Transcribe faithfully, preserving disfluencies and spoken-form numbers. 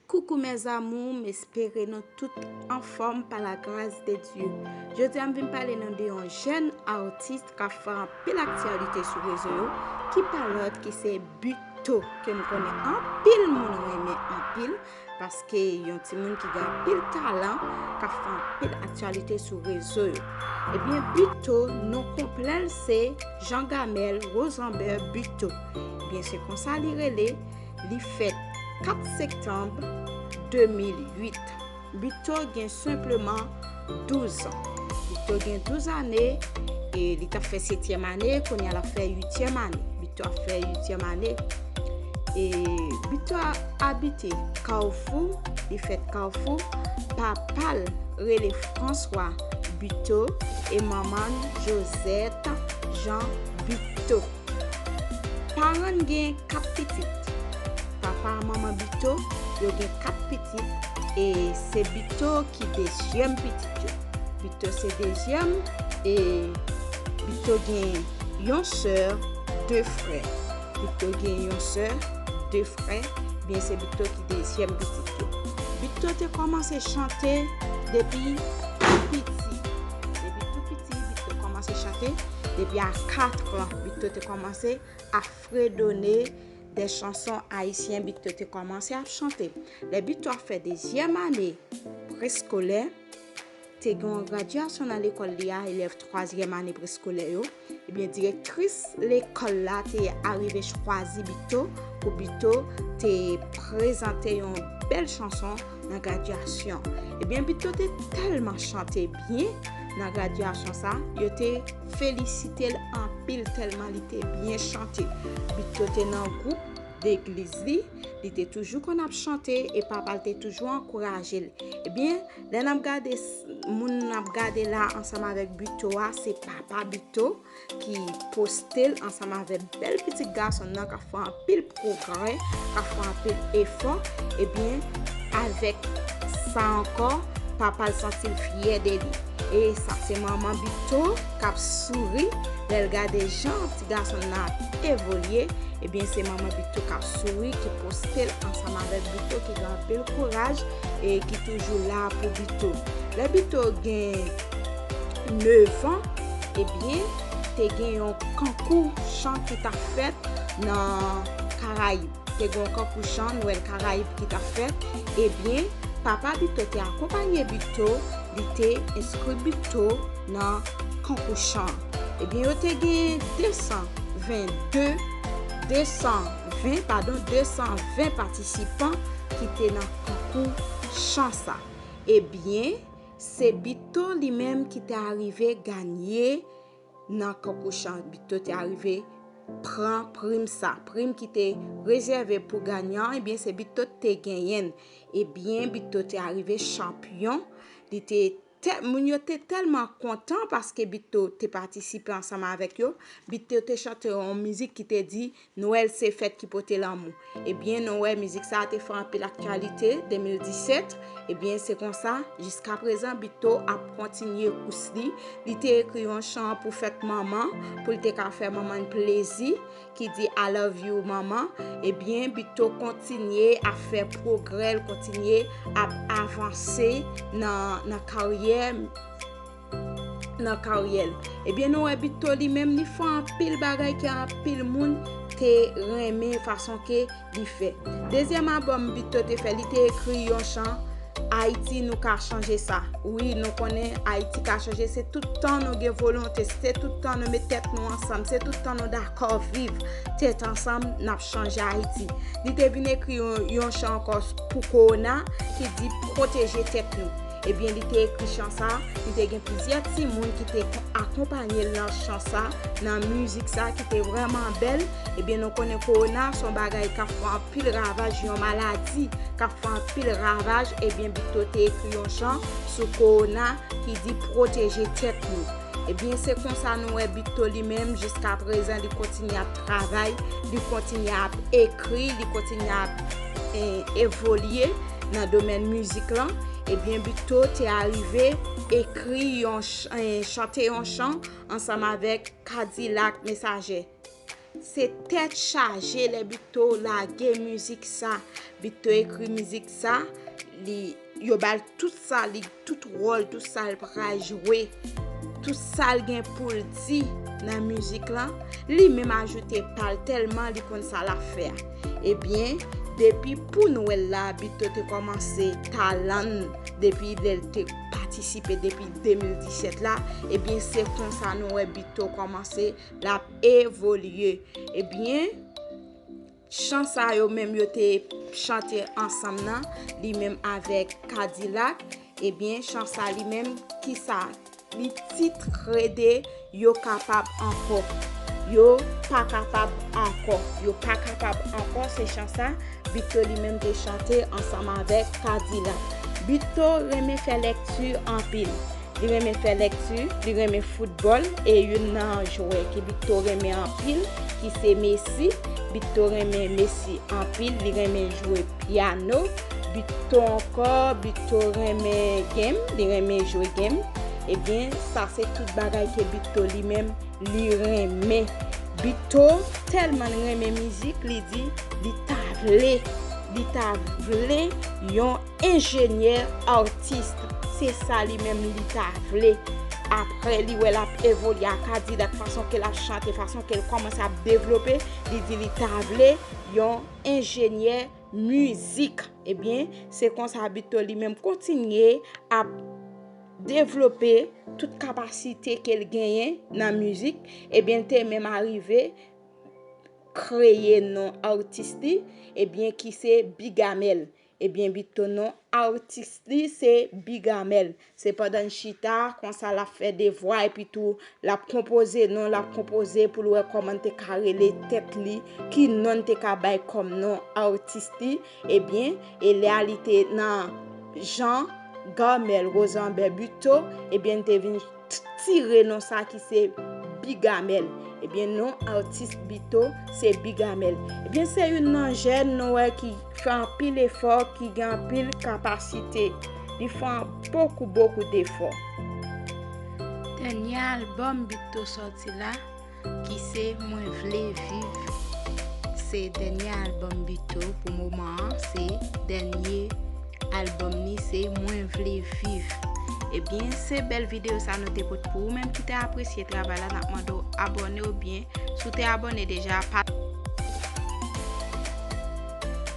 Coucou mes amours, m espere nou tout anfòm pa la gras de Dye. Jodi a m vin pale nou de yon jèn atis k ap fè anpil aktyalite sou rezo yo, ki pa lòt ki se Buteau, ke m konnen anpil moun renmen anpil, paske yon timoun ki gen anpil talan, k ap fè anpil aktyalite sou rezo yo. Ebyen, Buteau, non konplè l se Jean Gamel Rosenberg Buteau. Ebyen, se konsa li rele. Li fèt kat septanm de mil uit. Buteau gen senpleman douz an. Buteau gen douz ane e li t ap fè setyèm ane, kounye a l ap fè uityèm ane. Buteau ap fè uityèm ane. E Buteau a abite Kawfou, li fèt Kawfou. Papa l rele François Buteau e manman l Josette Jean Buteau. Paran l gen kat pitit. Papa ak manman Buteau, yo gen kat pitit, e se Buteau ki dezyèm pitit yo. Buteau se dezyèm, e Buteau gen yon sè, de frè. Buteau gen yon sè, de frè, ebyen se Buteau ki dezyèm pitit yo. Buteau te kòmanse chante depi tou piti. Depi tou piti, Buteau kòmanse chante. Depi a kat an, Buteau te kòmanse ap fredone de chanson ayisyen. Buteau te kòmanse ap chante. Lè Buteau ap fè dezyèm ane preskolè, te gen yon gradyasyon nan lekòl li a, elèv twazyèm ane preskolè yo. Ebyen, direktris lekòl la te arive chwazi Buteau pou Buteau te prezante yon bèl chanson nan gradyasyon. Ebyen, Buteau te tèlman chante byen nan gradyasyon sa, yo te felisite l anpil tèlman li te byen chante. Buteau te nan gwoup legliz li, li te toujou konn ap chante e papa l te toujou ankouraje l. Ebyen, lè n ap gade s-, moun n ap gade la ansanm avèk Buteau a, se papa Buteau ki poste l ansanm avèk bèl pitit gason nan k ap fè anpil pwogrè, k ap fè anpil efò. Ebyen, avèk sa ankò, papa l santi l fyè de li. E sa se manman Buteau k ap souri lè l gade jan ti gason nan ap evolye. Ebyen, se manman Buteau k ap souri, ki poste l ansanm avèk Buteau, ki gen anpil kouraj e ki toujou la pou Buteau. Lè Buteau gen nèf an, ebyen, te gen yon kankou chan ki t ap fèt nan Karayib. Te gen yon kankou chan Nwèl Karayib ki t ap fèt. Ebyen, papa Buteau te akonpanye Buteau, li te enskri Buteau nan kankou chan. Ebyen, yo te gen de san ven, de san ven, padon, de san ven patisipan ki te nan kankou chan sa. Ebyen, se Buteau li menm ki te arive ganye nan kankou chan. Buteau te arive pran prim sa. Prim ki te rezève pou ganyan, ebyen, se Buteau te genyen l. Ebyen, Buteau te arive chanpyon. Li te tè-, moun yo te tèlman kontan paske Buteau te patisipe ansanm avèk yo. Buteau te chante yon mizik ki te di, Nwèl se fèt ki pote lanmou. Ebyen, nou wè mizik sa a te fè anpil aktyalite de mil disèt. Ebyen, se konsa, jiska prezan, Buteau ap kontinye kous li. Li te ekri yon chan pou fèt manman, pou l te ka fè manman l plezi, ki di I love you, manman. Ebyen, Buteau kontinye ap fè pwogrè, l kontinye ap avanse nan, nan karyè, nan karyè l. Ebyen, nou wè Buteau li menm, li fè anpil bagay ke anpil moun te renmen fason ke li fè. Dezyèm albòm Buteau te fè, li te ekri yon chan, Ayiti, nou ka chanje sa. Wi, nou konnen Ayiti ka chanje, se tout tan nou gen volonte, se tout tan nou met tèt nou ansanm, se tout tan nou dakò viv tèt ansanm, n ap chanje Ayiti. Li te vin ekri yon, yon chan ankò pou kowona ki di pwoteje tèt nou. Ebyen, li te ekri chan sa, li te gen plizyè timoun ki te akonpanye l nan chan sa, nan mizik sa ki te vrèman bèl. Ebyen, nou konnen kowona se yon bagay k ap fè anpil ravaj, yon maladi k ap fè anpil ravaj. Ebyen, Buteau te ekri yon chan sou kowona ki di pwoteje tèt nou. Ebyen, se konsa nou wè Buteau li menm, jiska prezan, li kontinye ap travay, li kontinye ap ekri, li kontinye ap, eh, evolye nan domèn mizik lan. Ebyen, Buteau te arive ekri yon ch-, eh, chante yon chan ansanm avèk Kadilak Mesaje. Se tèt chaje lè Bito lage mizik sa. Bito ekri mizik sa, li, yo ba l tout sa, li, tout wòl, tout sa l pral jwe, tout sa l gen pou l di nan mizik lan, li menm ajoute pa l tèlman li konn sa l ap fè a. Ebyen, depi pou Nwèl la, Bito te kòmanse talan l depi lè l te patisipe depi de mil disèt la, ebyen, se konsa nou wè Bito kòmanse l ap evolye. Ebyen, chan sa yo menm yo te chante ansanm nan, li menm avèk Kadilak, ebyen, chan sa li menm, kisa li titre de Yo kapab ankò. Yo pa kapab ankò. Yo pa kapab ankò, se chan sa Bito li menm te chante ansanm avèk Kadilak. Bito renmen fè lèkti anpil. Li renmen fè lèkti, li renmen foutbòl, e youn nan jwè ke Bito renmen anpil, ki se Messi. Bito renmen Messi anpil, li renmen jwe pyano. Bito ankò, Bito renmen game, li renmen jwe game. Ebyen, sa se tout bagay ke Bito li menm li renmen. Bito tèlman renmen mizik, li di li ta vle, li ta vle yon enjenyè atis. Se sa li menm li ta vle. Apre, li wè l ap evolye ak Kadilak, fason ke l ap chante, fason ke l kòmanse ap devlope, li di li ta vle yon enjenyè mizik. Ebyen, se konsa Bito li menm kontinye ap devlope tout kapasite ke l genyen nan mizik. Ebyen, l te menm arive kreye non atis li, ebyen, ki se Bigamèl. Ebyen, Bito non atis li se Bigamèl. Se pandan l chita, konsa l ap fè devwa, epi tou l ap konpoze non, l ap konpoze pou l wè kòman l te ka rele tèt li, ki non l te ka bay kòm non atis li. Ebyen, e lè a li te nan Jean Gamèl Rosanbert Bito, ebyen, l te vin t-, tire non sa ki se Bigamèl. Ebyen, non atis Bito se Bigamèl. Ebyen, se youn nan jèn nou wè ki fè anpil efò, ki gen anpil kapasite. Li fè bokou, bokou defò. Dènye albòm Bito sòti la, ki se Mwen Vle Viv. Se dènye albòm Bito pou moman an, se dènye albòm ni se Mwen Vle Viv. Ebyen, se bèl videyo sa nou te pote pou ou menm ki te apresye travay la, n ap mande w abòne oubyen si w te abòne deja, pa